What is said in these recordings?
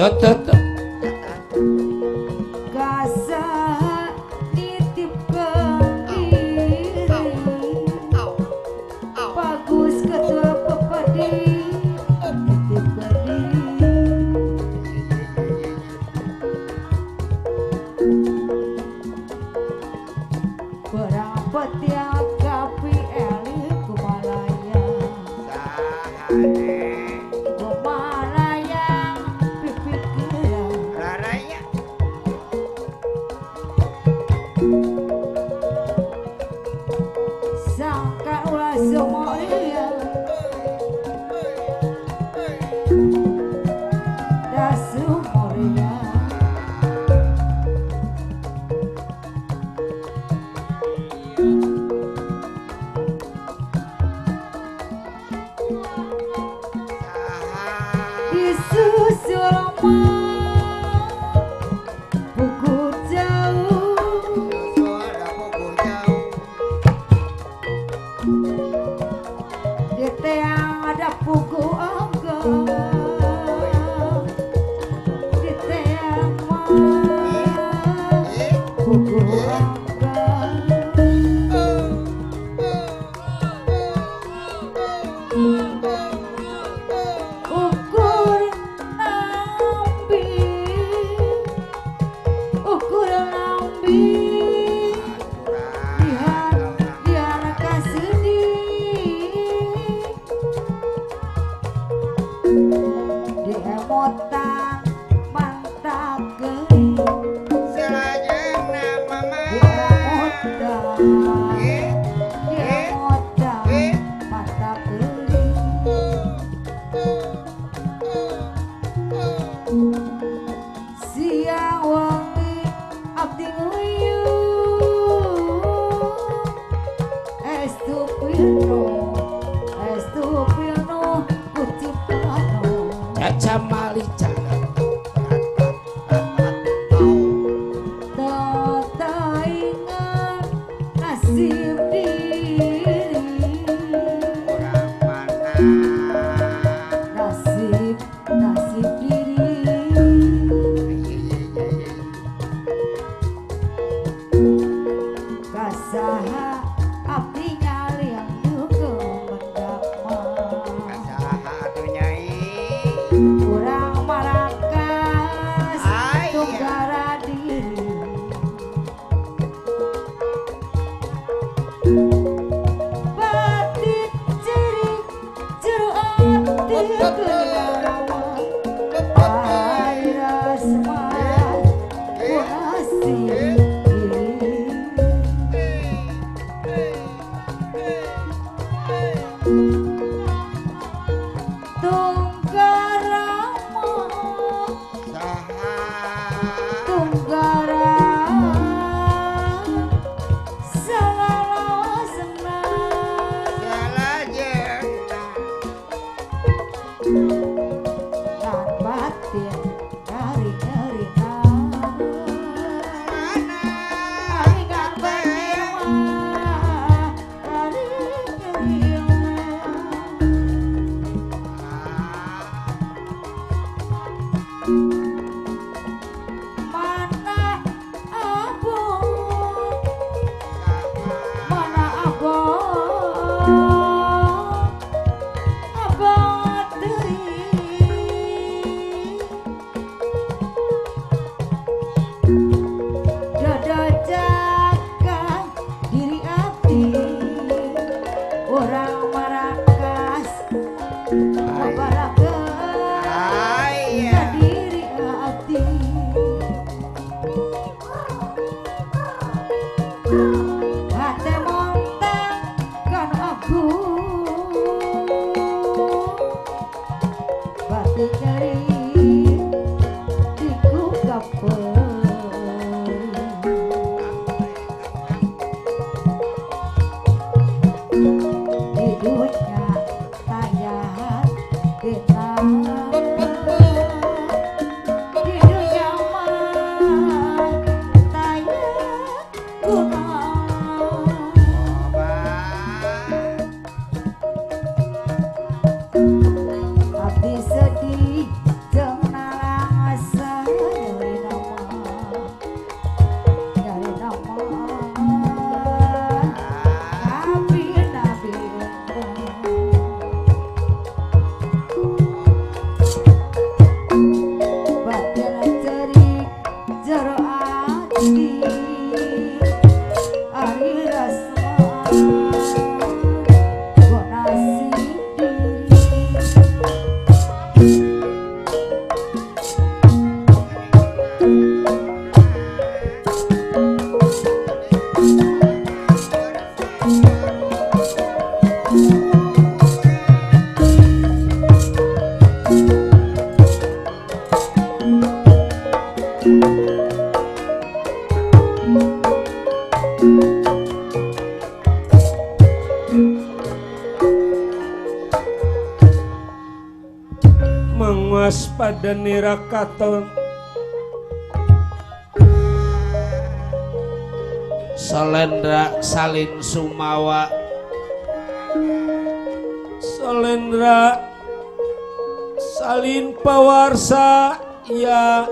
Tut. Kasah nitip kiri bagus ketua pepadi nitip kiri berapa tiap kapi elit kumalaya kumalaya pipik kira Raranya sangka ulah semuanya dasu moria disusul mah buku jauh suara pukul jauh Dite ada pugu angga Dite mah pugu angga ukur nambi ukur nambi biar kasih di emotan mantap geuning selajeng nama di emotan di emotan mantap geuning siang wangi abdi nguyuh estu pirno kuciptano Caca Malica. tataingan nasib diri orang mana nasib diri kasaha abdi nyaliang juga mendakma saha atuh nyai kurang marakas Ai, tunggara diri batik ciri jeruan tigarawa air asman kunasi Tunggarama saha Tunggara Salawasana selajeng Lan batin kari nyerina mana Aringan banyewa Kari nyerina Mana abon Mana abon Abon teuing Waspada nirakaton Salendra salin sumawa Salendra salin pawarsa ya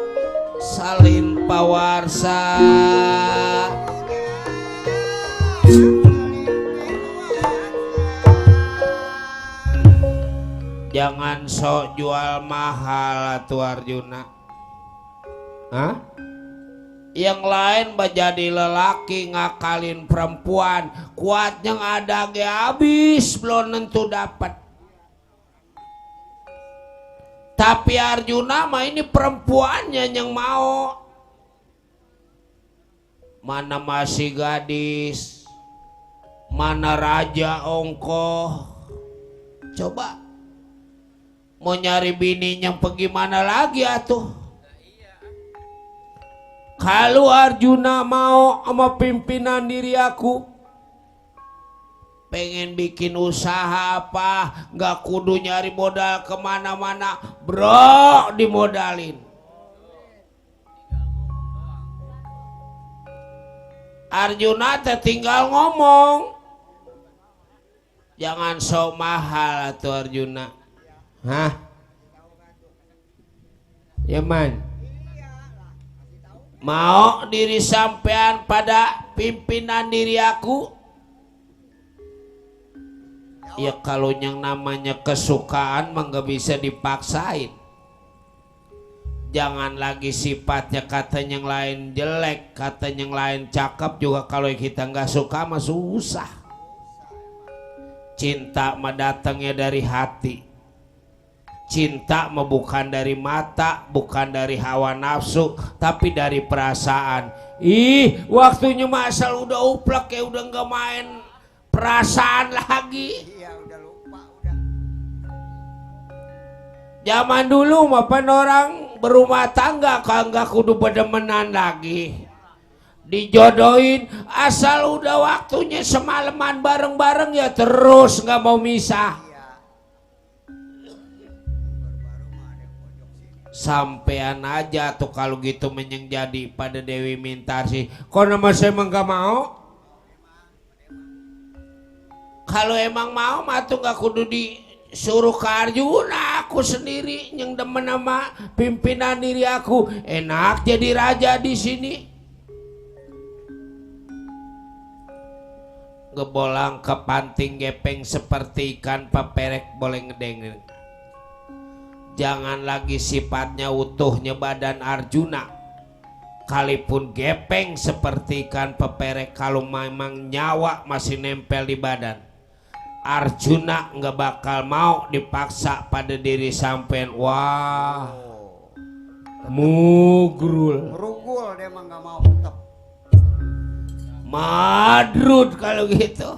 salin pawarsa jangan sok jual mahal atuh Arjuna. Hah? Yang lain jadi lelaki ngakalin perempuan, kuatnya ada ge habis belum tentu dapat. Tapi Arjuna mah ini perempuannya yang mau. Mana masih gadis, mana raja ongkoh. Coba mau nyari bini yang bagaimana lagi atuh? Kalau Arjuna mau sama pimpinan diri aku pengen bikin usaha apa, nggak kudu nyari modal kemana-mana, bro, dimodalin. Arjuna teh tinggal ngomong, jangan sok mahal atuh Arjuna. Hah? Ya man, mau diri sampean pada pimpinan diri aku? Ya kalau yang namanya kesukaan mah gak bisa dipaksain. Jangan lagi sifatnya kata yang lain jelek, kata yang lain cakep juga kalau kita gak suka mah susah. Cinta mah datangnya dari hati. Cinta mah bukan dari mata, bukan dari hawa nafsu, tapi dari perasaan. Ih, waktunya mah asal udah uplek ya udah nggak main perasaan lagi. Iya, udah lupa udah. Zaman dulu mah pan orang berumah tangga kagak kudu bedemenan lagi. Dijodohin asal udah waktunya semalaman bareng-bareng ya terus nggak mau misah. Sampean aja tuh kalau gitu menyeng jadi pada Dewi Mintarsi. Kok nama saya emang gak mau? Kalau emang mau mah tuh gak kudu disuruh ke Arjuna, aku sendiri yang demen sama pimpinan diri aku. Enak jadi raja di sini. Ngebolang ke panting gepeng seperti ikan peperek boleh ngedengin. Jangan lagi sifatnya utuhnya badan Arjuna, kalipun gepeng seperti ikan peperek, kalau memang nyawa masih nempel di badan Arjuna nggak bakal mau dipaksa pada diri sampean. Wah, mugrul Merugul dia emang nggak mau tetap. madrud kalau gitu,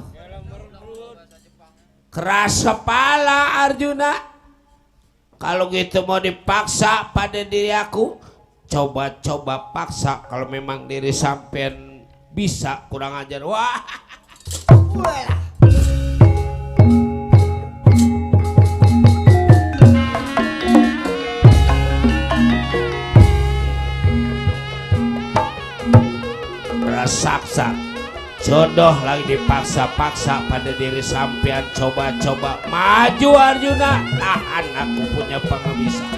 keras kepala Arjuna. Kalau gitu mau dipaksa pada diri aku, coba-coba paksa. Kalau memang diri sampean bisa, kurang ajar. Wah, raksasa jodoh lagi dipaksa-paksa pada diri sampean. Coba-coba maju Arjuna, tahan, aku punya pengebisa.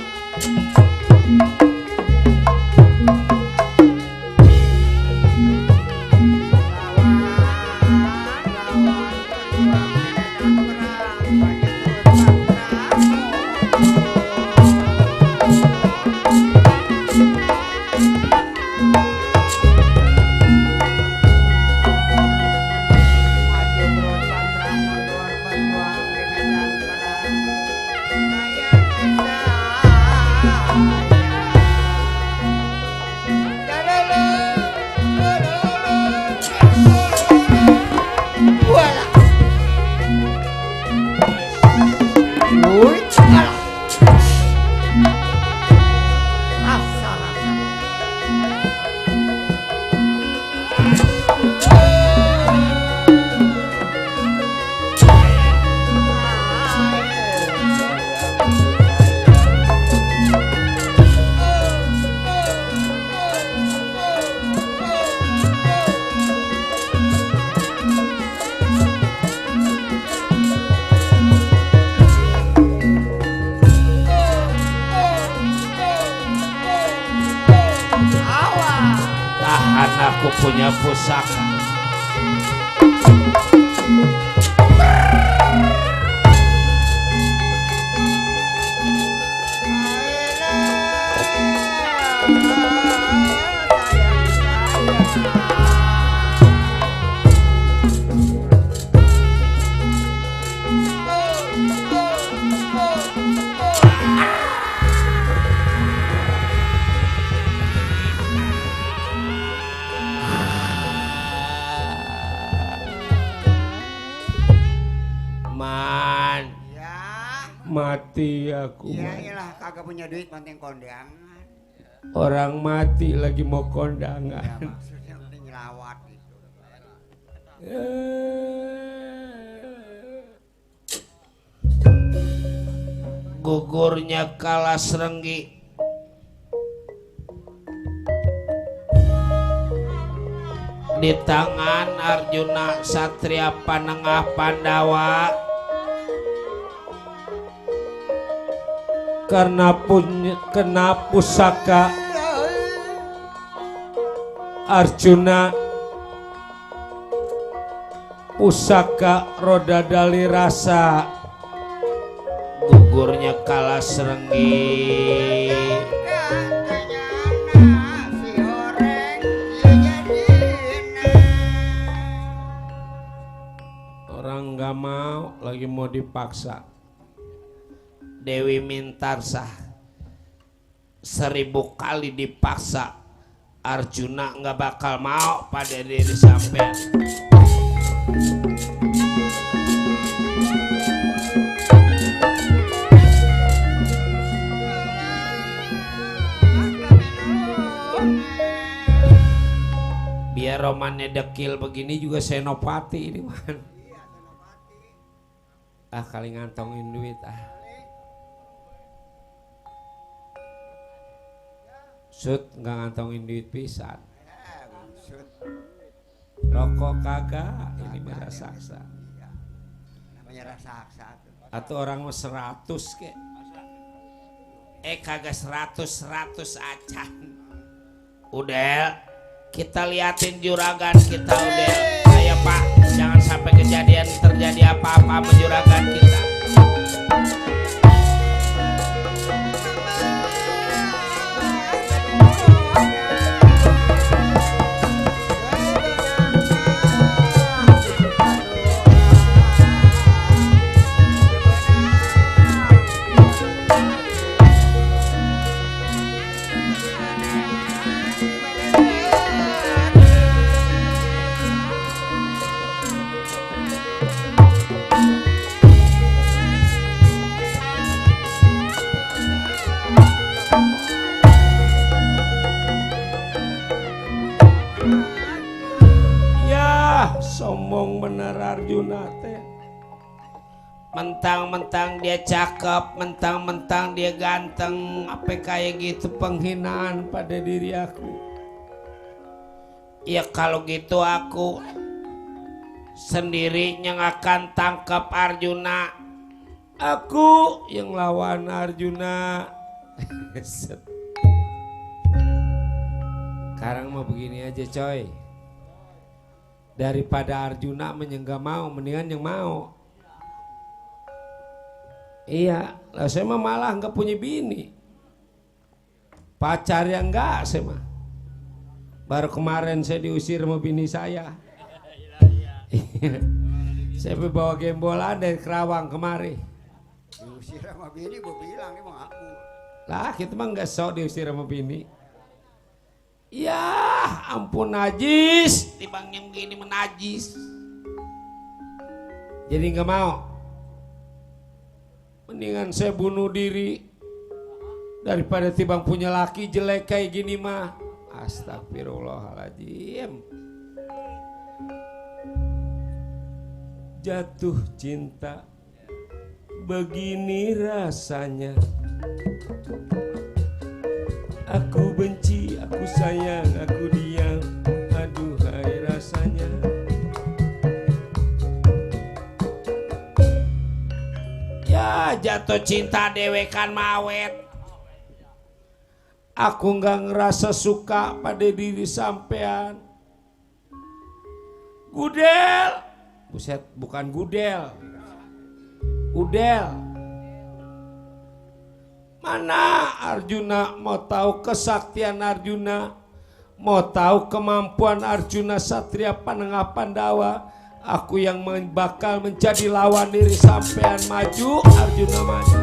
aku punya pusaka. Man, Ya, mati aku. ya Man. iyalah kagak punya duit penting kondangan. Orang mati lagi mau Ya kondangan. maksudnya penting ngelawat gitu. Gugurnya Kalas Renggi. Di tangan Arjuna Satria Panengah Pandawa. Karena punya kena pusaka Arjuna, pusaka roda dali rasa, gugurnya Kalas Renggi. Katanya nasi goreng ya jadinya. Orang nggak mau, lagi mau dipaksa. Dewi Mintarsah 1000 kali dipaksa, Arjuna nggak bakal mau pada diri sampean. Biar romannya dekil begini juga senopati ini man. Ah kali ngantongin duit ah. Sud nggak ngantongin duit pisan. Ya, maksud Rokok kagak, ini merah saksa. namanya raksasa tuh. Atau orang mah 100 kek. Kagak 100 acan. Udel, kita liatin juragan kita Udel. Ayo Pak, jangan sampai kejadian terjadi apa-apa sama juragan kita. Sombong bener Arjuna teh. Mentang-mentang dia cakep, mentang-mentang dia ganteng, apa kayak gitu penghinaan pada diri aku. Ya kalau gitu aku sendiri yang akan tangkap Arjuna. Aku yang lawan Arjuna. Sekarang mau begini aja coy. Daripada Arjuna menyenggak mau, mendingan yang mau. Iya, lah saya mah malah nggak punya bini. Pacar yang enggak saya mah. Baru kemarin saya diusir sama bini saya. Saya bawa gembolan dari Kerawang kemari. Diusir sama bini, gue bilang emang aku. Lah kita mah nggak sok diusir sama bini. Ya ampun najis, timbang yang begini menajis. Jadi nggak mau. Mendingan saya bunuh diri daripada timbang punya laki jelek kayak gini mah. Astagfirullahaladzim. Jatuh cinta begini rasanya. Aku benci, aku sayang, aku diam. Aduhai rasanya. Ya jatuh cinta dewekan mawet. Aku nggak ngerasa suka pada diri sampean. Gudel. Buset, bukan gudel. Udel. Mana Arjuna? Mau tahu kesaktian Arjuna? Mau tahu kemampuan Arjuna Satria Panengah Pandawa? Aku yang bakal menjadi lawan diri sampean. Maju Arjuna, maju.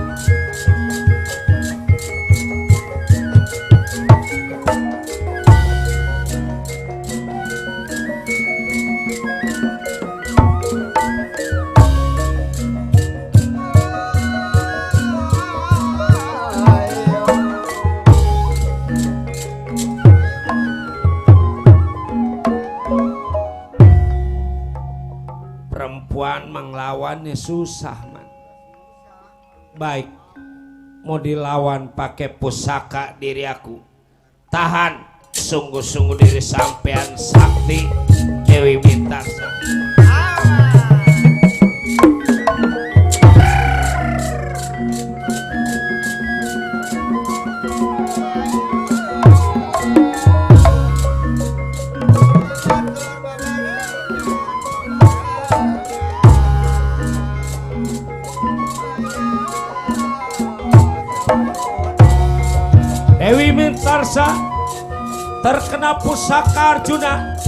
Perempuan menglawannya susah, man. Baik, mau dilawan pakai pusaka diri aku. Tahan, sungguh-sungguh diri sampean sakti Dewi Mintarsa. Dewi Mintarsa terkena pusaka Arjuna,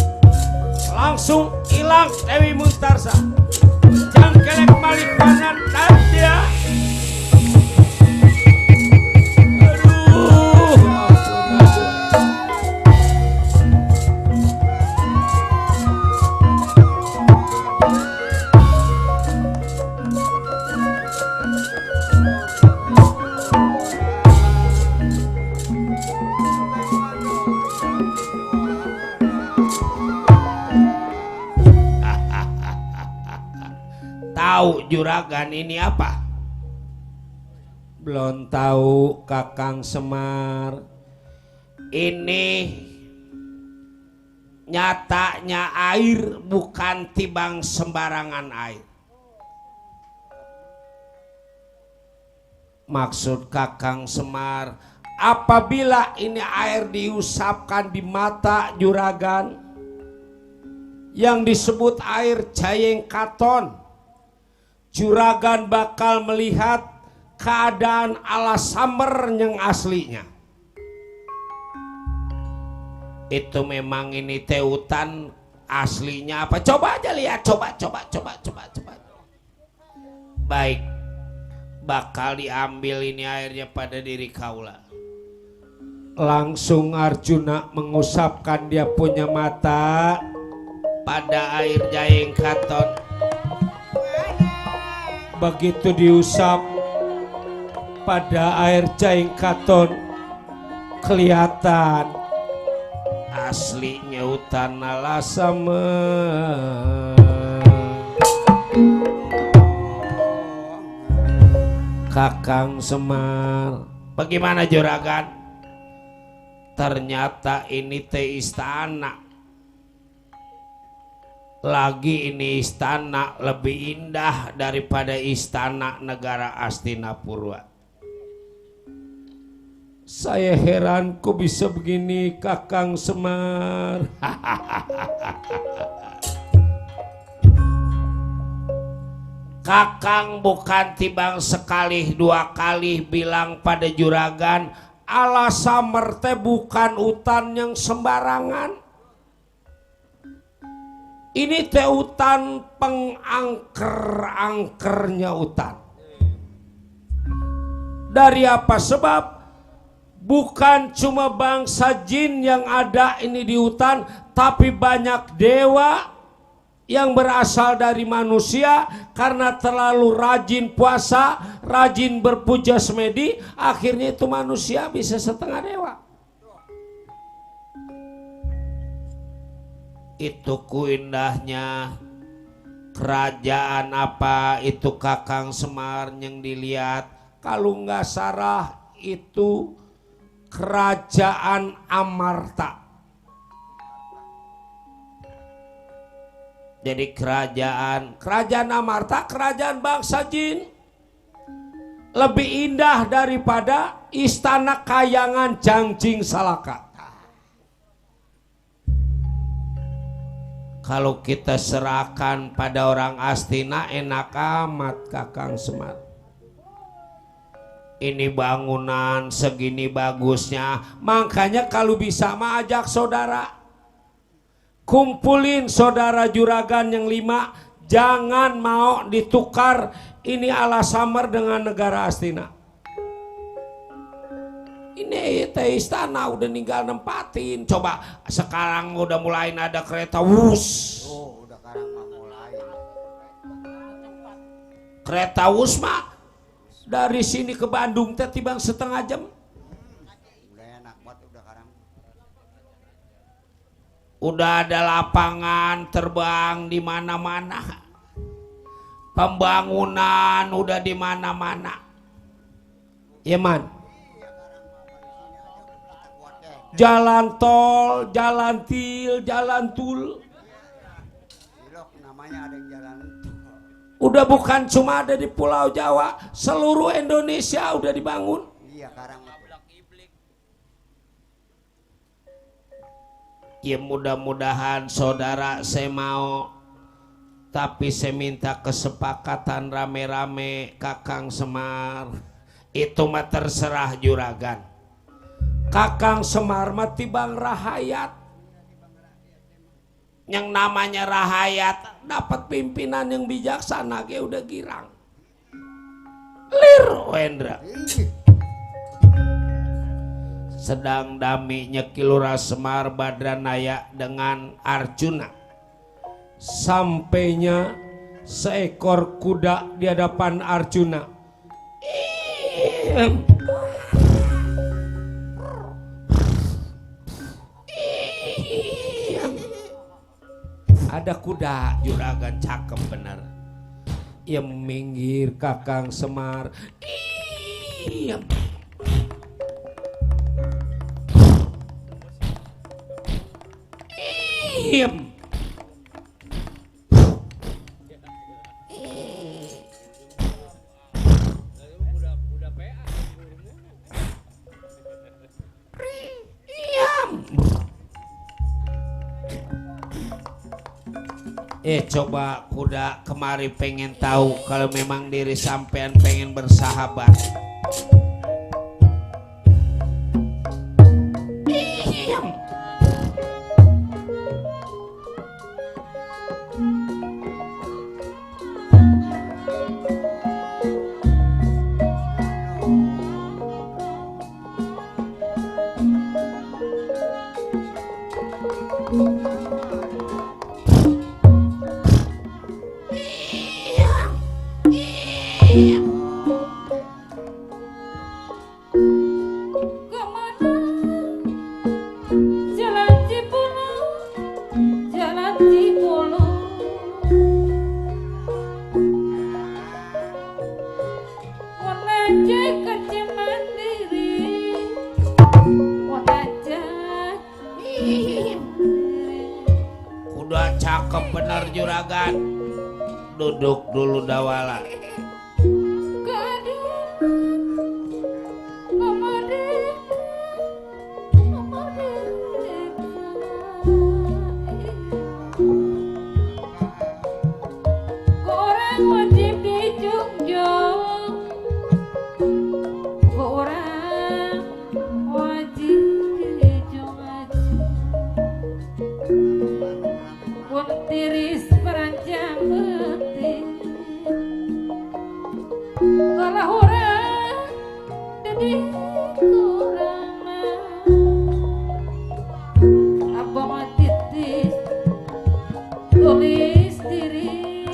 langsung hilang Dewi Mintarsa. Jangkelek Malipanan dan dia. Aduh. Tahu juragan ini apa? Belum tahu Kakang Semar. Ini nyatanya air, bukan tibang sembarangan air. Maksud Kakang Semar, apabila ini air diusapkan di mata juragan yang disebut air Jayeng Katon, juragan bakal melihat keadaan ala Samer yang aslinya. Itu memang ini teutan aslinya apa? Coba aja lihat, coba. Baik, bakal diambil ini airnya pada diri kaula. Langsung Arjuna mengusapkan dia punya mata pada air Jayeng Katon. Begitu diusap pada air Jayeng Katon, kelihatan aslinya hutan ala Samer. Kakang Semar, bagaimana juragan? Ternyata ini teh istana. Lagi ini istana lebih indah daripada istana negara Astinapurwa. Saya heran kok bisa begini Kakang Semar. Kakang bukan tibang sekali dua kali bilang pada juragan, ala Samer teh bukan hutan yang sembarangan. Ini teh hutan pengangker-angkernya hutan. Dari apa sebab? Bukan cuma bangsa jin yang ada ini di hutan, tapi banyak dewa yang berasal dari manusia karena terlalu rajin puasa, rajin berpuja semedi, akhirnya itu manusia bisa setengah dewa. Itu kuindahnya kerajaan apa itu Kakang Semar yang dilihat. Kalau nggak salah itu kerajaan Amarta. Jadi kerajaan Amarta, kerajaan bangsa jin, lebih indah daripada istana kayangan Jangjing Salaka. Kalau kita serahkan pada orang Astina enak amat Kakang Semar. Ini bangunan segini bagusnya, makanya kalau bisa mah ajak saudara, kumpulin saudara juragan yang 5, jangan mau ditukar ini ala Samar dengan negara Astina. Ini teh istana udah ninggal nempatin. Coba sekarang udah mulai ada kereta wus. Oh, udah sekarang mah mulai. Kereta wus mah dari sini ke Bandung teh tibang setengah jam. Udah enak banget udah sekarang. Udah ada lapangan terbang di mana-mana. Pembangunan udah di mana-mana. Ya man. Jalan tol, jalan til, jalan tul. Silok namanya ada yang jalan. Udah bukan cuma ada di Pulau Jawa, seluruh Indonesia udah dibangun. Iya sekarang. Ya mudah-mudahan saudara saya mau, tapi saya minta kesepakatan rame-rame Kakang Semar. Itu mah terserah juragan. Kakang Semar mah tibang rahayat. Yang namanya rahayat dapat pimpinan yang bijaksana ge udah girang. Lir Wendra. Sedang daminya Kilura Semar Badranaya dengan Arjuna. Sampainya seekor kuda di hadapan Arjuna. Ada kuda juragan cakep bener. Ya minggir Kakang Semar. Iya. Iya. Coba kuda kemari pengen tahu kalau memang diri sampean pengen bersahabat. Kuda cakep bener juragan. Duduk dulu dawala. Tiris perancang putih kalau orang jadi kurang abang titis tulis diri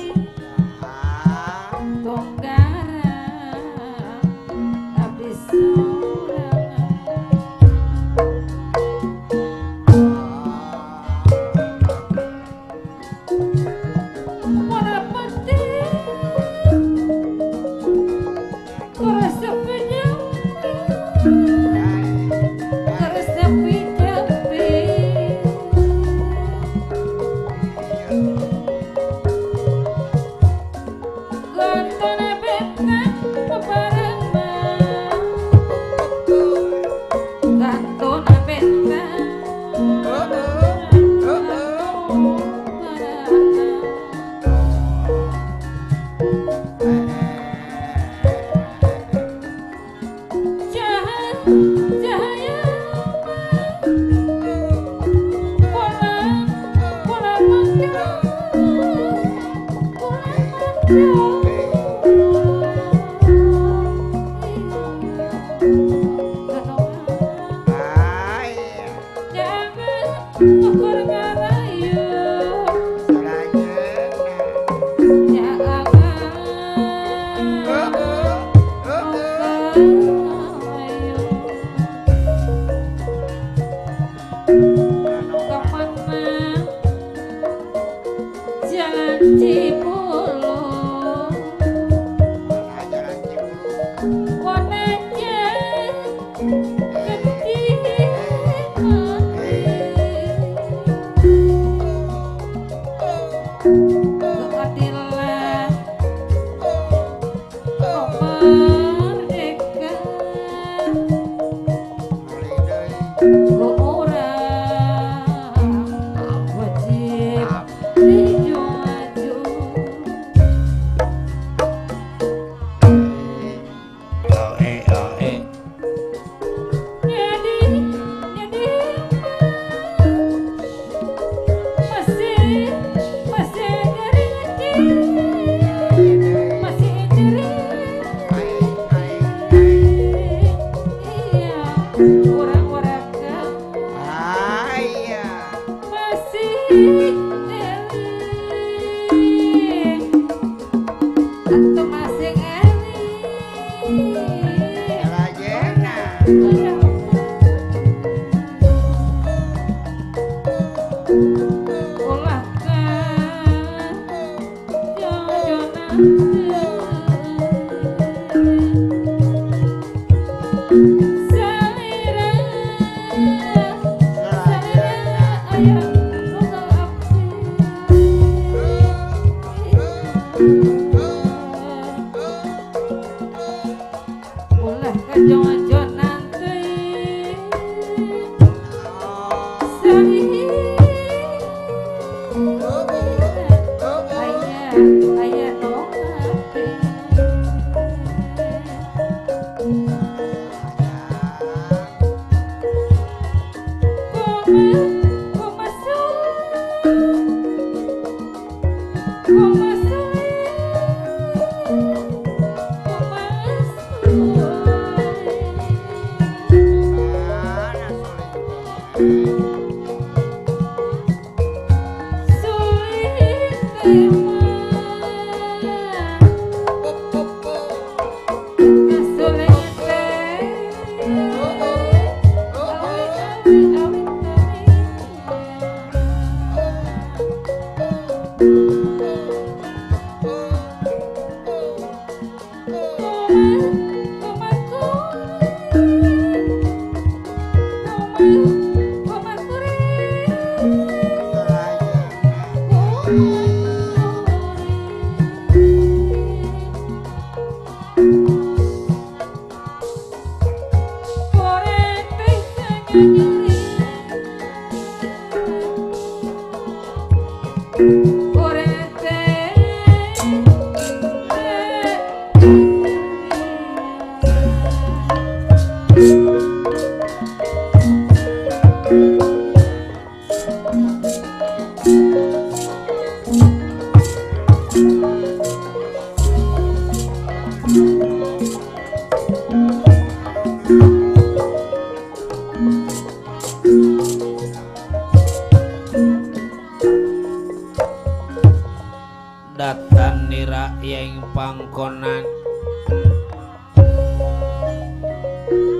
Datan nira yang pangkonan,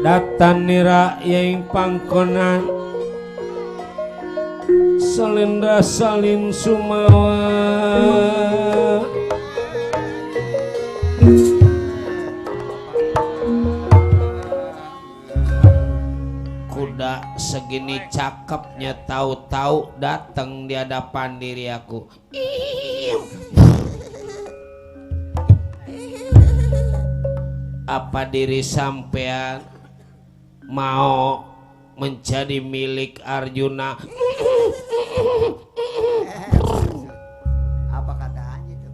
datan nira yang pangkonan, salenda salin sumawa, kuda segini cakepnya tahu-tahu datang di hadapan diri aku. Apa diri sampean mau menjadi milik Arjuna? Apa katanya tuh?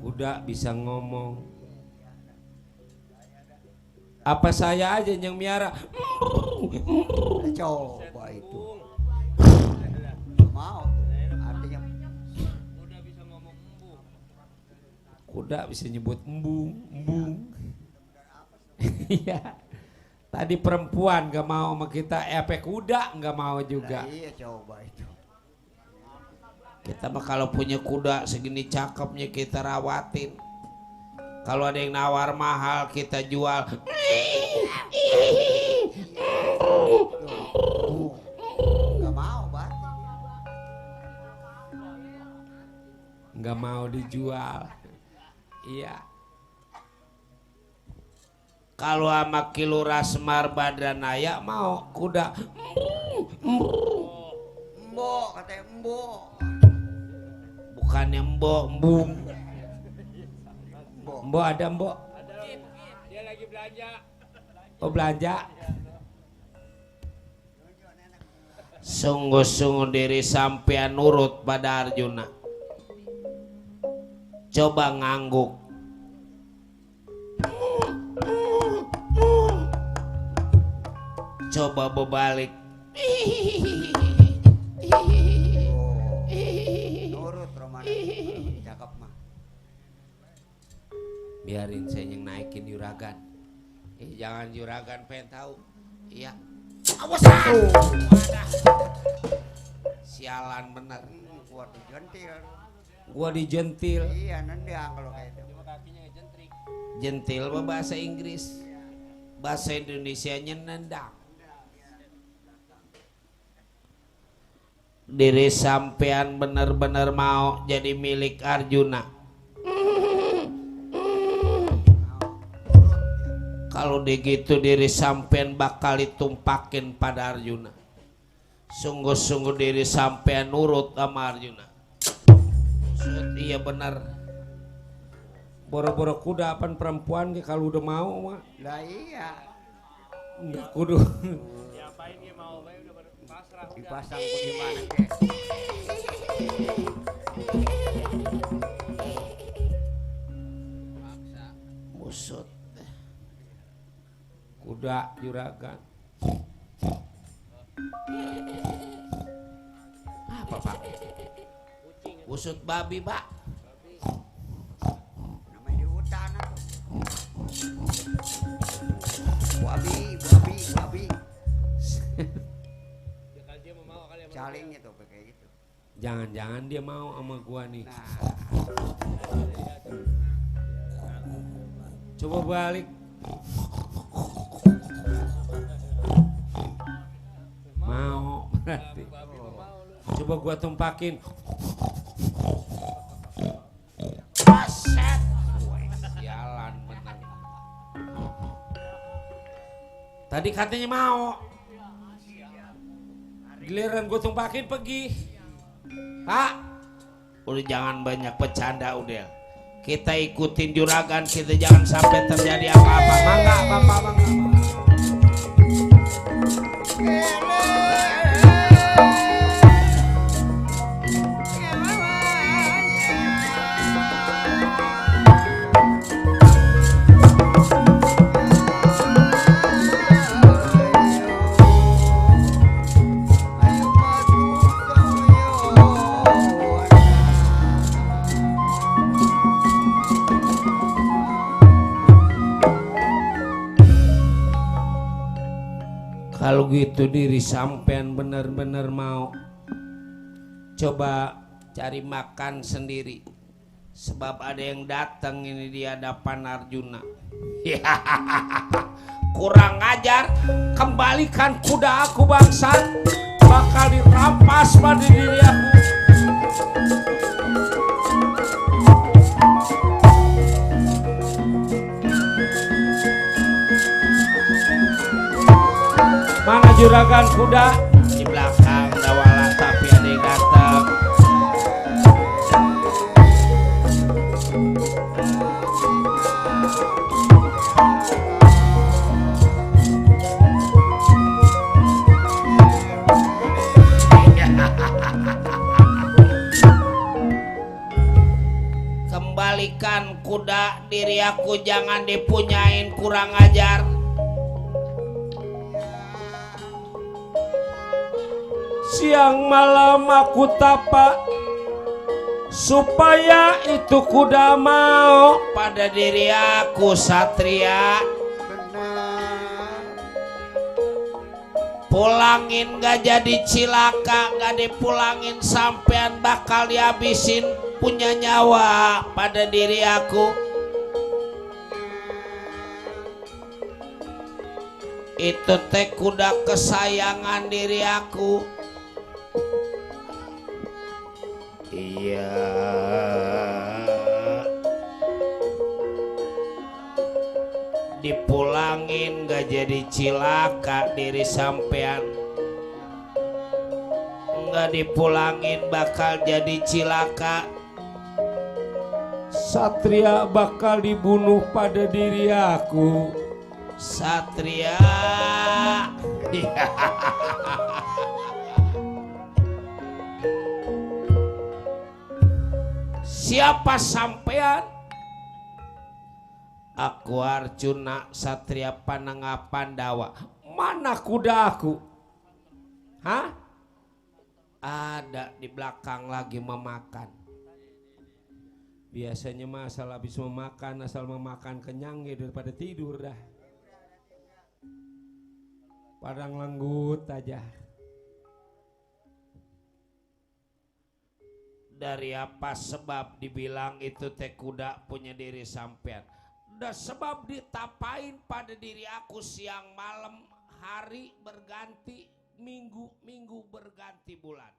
Kuda bisa ngomong. Apa saya aja yang miara? Coba itu. Mau artinya Kuda bisa nyebut embung, embung. Iya. Tadi perempuan gak mau sama kita, efek kuda gak mau juga. Iya coba itu. Kita mah kalau punya kuda segini cakepnya kita rawatin. Kalau ada yang nawar mahal kita jual. Gak mau berarti. Nggak mau dijual. Iya. Kalau sama Kilura Semar Badranaya mau kuda. Mbok katanya mbok. Bukannya mbok, embung. Mbok. Mbok ada mbok. Dia lagi belanja. Oh belanja. Sungguh-sungguh diri sampean nurut pada Arjuna. Coba ngangguk. Coba berbalik. Nurut Romana. Cakep mah. Biarin saya yang naikin juragan. Jangan juragan pengen tahu. Iya. Awasan. Wadah. Sialan bener. Kuat dijentil. Gua dijentil. Iya nendang kalau kayak itu. Jentil mah bahasa Inggris. Bahasa Indonesianya nendang. Diri sampean bener-bener mau jadi milik Arjuna. Kalau begitu diri sampean bakal ditumpakin pada Arjuna. Sungguh-sungguh diri sampean nurut sama Arjuna. Iya benar. Boro-boro kuda apaan perempuan kalau udah mau mah. Lah iya. Enggak kudu. Diapain dia mau bae udah pasrah. Dipasang bagaimana kek. Musut. Kuda juragan. Apa pak? Usut babi pak. Namanya di hutan tuh. Babi. Dia mau kali sama Calingnya tuh kayak gitu. Jangan-jangan dia mau sama gua nih. Nah, Coba balik. Mau berarti. Coba gua tumpakin. Paset. Sialan bener. Tadi katanya mau. Giliran gua tumpakin pergi. Pak, udah jangan banyak bercanda udah. Kita ikutin juragan, kita jangan sampai terjadi apa-apa. Mangga, bapak, mangga. Kalau gitu diri sampean bener-bener mau coba cari makan sendiri. Sebab ada yang datang ini di hadapan Arjuna. Kurang ajar, kembalikan kuda aku bangsat, bakal dirampas pada diri aku. Mana juragan kuda? Di belakang dawala tapi ada yang datang. Kembalikan kuda diri aku, jangan dipunyain, kurang ajar. Siang malam aku tapa, supaya itu kuda mau pada diri aku Satria. Benar. Pulangin gak jadi cilaka, gak dipulangin sampean bakal dihabisin punya nyawa pada diri aku. Itu teh kuda kesayangan diri aku. Iya. Dipulangin gak jadi cilaka diri sampean. Gak dipulangin bakal jadi cilaka. Satria bakal dibunuh pada diri aku. Satria. Siapa sampean? Aku Arjuna Satria Pananga Pandawa. Mana kuda aku? Hah? Ada di belakang lagi memakan. Biasanya mah asal habis memakan, asal memakan kenyang ya daripada tidur dah. Padang lenggut aja. Dari apa sebab dibilang itu teh kuda punya diri sampean? Udah sebab ditapain pada diri aku siang malam, hari berganti, minggu berganti bulan.